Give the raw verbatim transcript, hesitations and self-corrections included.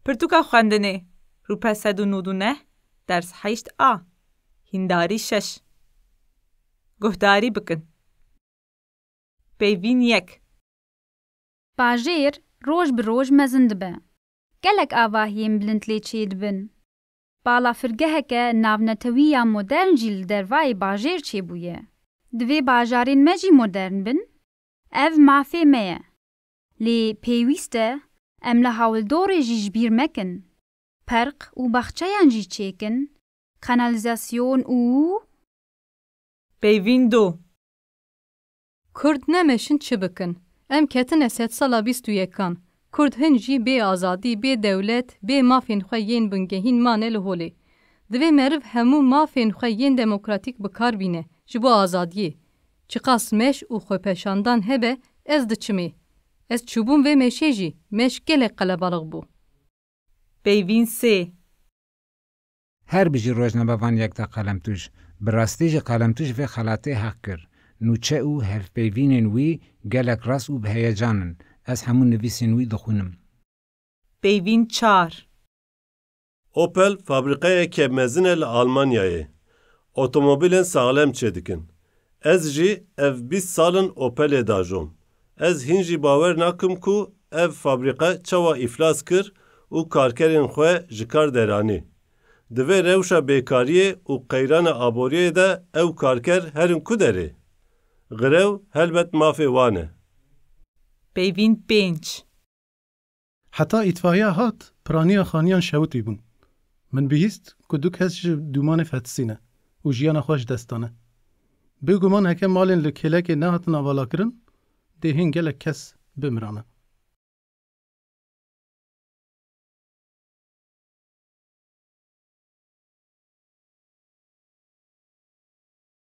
Pirtûka xwendinê, rûpel sed û nod û neh, ders heşt A, hîndarî şeş. Guhdarî bikin. Peyvîn yek. Bajêr roj bi roj mezin dibe. Gelek avahiyên bilind lê çêdibin. Balafirgeheke navnetewî ya modern jî li dervayê bajêr çêbûye. Divê bajarên me jî modern bin. Ev mafê me ye. Lê pêwîst e em li Hawldorê jî ji bîr mekin. Perq û baxçeyan jî çêkin. Kanalîzasyon û Peyvîn du. Kurd nemeşin çi bikin? Em ketine sedsala bîst û yekan. Kurd hin jî bê azadî, bê dewlet, bê mafên xwe yên bingehîn mane li holê. Divê meriv hemû mafên xwe yên demokratîk bi kar bîne ji bo azadiyê. Çiqas meş û xwepeşandan hebe, ez diçimê. Ez çûbûm vê meşê jî, meş gelek qelebalix bû. Peyvîn sê. Her bijî rojnamevan Yekta Qalemtûj. Bi rastî jî Qalemtûj vê xelatê heq kir. Nûçe û hevpeyvînên wî gelek rast û bi heyecan in. Ez hemû nivîsên wî dixwînim. Peyvîn çar. Opel fabrîqeyeke mezin e li Almanyayê. Otomobîlên saxlem çêdikin. Ez jî ev bîst sal in Opelê dajom. Ez hîn jî bawer nakim ku ev fabrîqe çawa îflas kir û karkerên xwe ji kar deranî. Di vê rewşa bêkariyê û qeyrana aboriyê de ew karker herin ku derê? Grev helbet mafê wan e. Peyvîn pênc. Heta îtfaiya hat, piraniya xaniyan şewitî bûn. Min bihîst ku du kes ji dûmanê fetisîne û jiyana xwe ji dest dane. Bêguman heke malên li kêlekê nehatin avalakirin, dê hîn gelek kes bimirane.